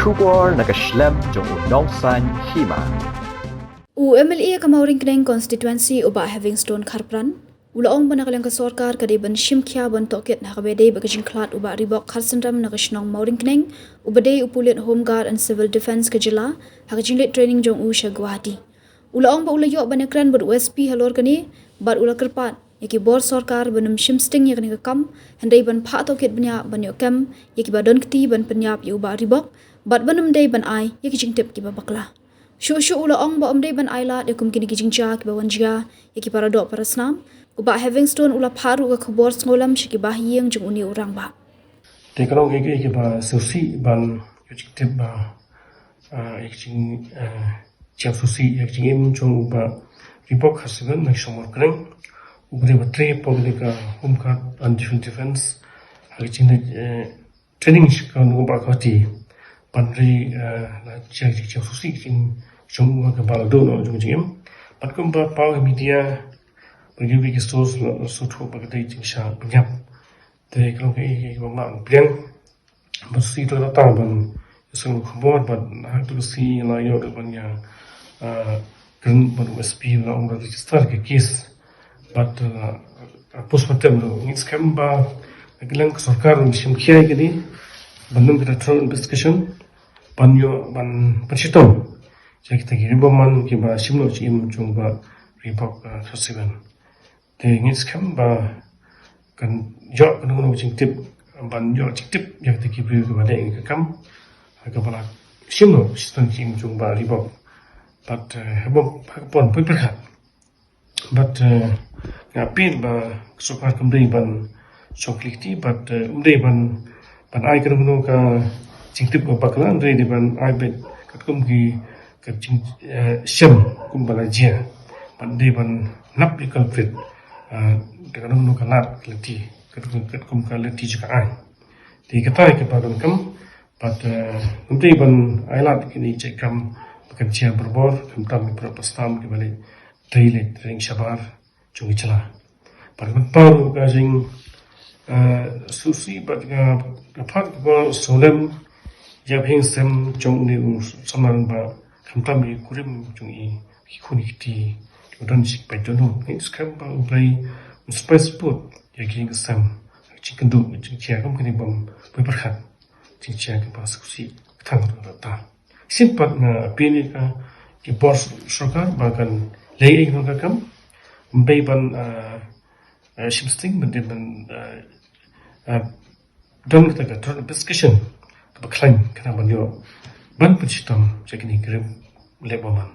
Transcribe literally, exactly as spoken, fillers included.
Khubor na ka shlem jong u Nongsaiñ Hima. U M L A ka Mawryngkneng constituency u Bah Heavingstone Kharpran u la ong ba na ka liang ka sorkar ka dei ban shim khia ban tohkit ha kaba dei bad ka jingkhlad u Bah Ribok Kharsyndram na ka shnong Mawryngkneng, uba dei u pulit Home Guard and Civil Defence ka jylla, ha ka jingleit training jong u sha Guwahati. U la ong ba u la ïoh ban ïakren bad u S P halor kane, bad u la kyrpad ïa ki bor sorkar ban ym shim sting ïa kane ka kam, hynrei ban phah tohkit bniah ban ïoh kem ïa kiba don kti ban pynïap ïa u Bah Ribok, bad ban ym dei ban ai ïa ki jingtip kiba bakla. Shuh shuh u la ong ba ym dei ban ai lad ïa kum kine ki jingjia kiba wan jia ïa ki paradoh parasnam. U Bah Heavingstone u la phah ruh ka khubor sngewlem sha ki bahaïing jong une u rangbah. Te ka long ïa ki, ïa kiba sngewsih ban ïa ki jingtip ba, ah, ïa ki jing, ah, jingïasngewsih ïa ki jingim jong u Bah Ribok Kharsyndram na ka shnong Mawryngkneng, uba dei ba trei hapoh kane ka Home Guard and Civil Defence, ha ka jingleit, eh, training sha kane ka Guwahati. Ban ri, eh, la jia jingïasngewsih jong u kaba la duh noh jong ka jingim. Bad kumba paw ha media, ba ïa ki source la sngewthuh ba ka dei jingshah pynïap. Te ka long kaei kaei kaba mlien. Bad shisha ïa kata ban ïaseng khubor bad ha kata ka sngi la ïoh ruh ban ïa, ah, kren bad u S P, la ong ba register ka case. Bad, ah, postmortem ruh, ngi skhem ba na ka liang ka sorkar ruh shim khia ïa kane ban don kata thorough investigation ban ïoh ban pynshitom ïa kita ki riewbymman kiba shim noh jingim jong u Bah Ribok, ah, Kharsyndram. Te ngi skhem ba kan ïoh kano kano ka jingtip, ban ïoh jingtip ïa kita ki briew kiba leh ïa ka kam, ha kaba la shim noh shitom jingim jong u Bah Ribok. Bad, eh, ha ka por pyrkhat. Bad, eh, nga appeal ba ka sorkar kam dei ban shong khlieh kti, bad, eh, ym dei ban, ban ai kano kano ka jingtip kaba bakla, ym dei ban ai beit katkum ki ka jing, eh, shem kumba la jia. Ban dei ban nap ïa ka culprit, eh, da kano kano ka lad ka lynti, katkum, katkum ka lynti jong ka aiñ. Te kata ïa kaba donkam, bad, eh, ym dei ban ai lad kine ki kam ba kan jia barabor, khamtam ïa ki para stam kiba leit trei leit trei shabar jong ka jylla. Bad ban paw ruh ka jing, eh, sngewsih bad ka, ka phah ka khubor sngewlem ïa ka ïing sem jong une u samla ba khamtam ïa ki kurim jong i, ki khun ki kti kiba don shi paidbah. Ngi skhem ba U Blei un sa pynbeit ïa ki ïing sem, jingkynduh jingkhia kum kine bym poi pyrkhat, jingjia kiba sngewsih ka thang ruh ta. Shisien pat nga appeal ïa ka, ki bor sorkar ba kan leh ïa kane ka kam, ym dei ban, ah, ah, shim sting, ym dei ban, ah, ah, don kata ka thorough investigation kaba khlaiñ khnang ban ïoh ban pynshitom ïa kine ki riewlehbymman.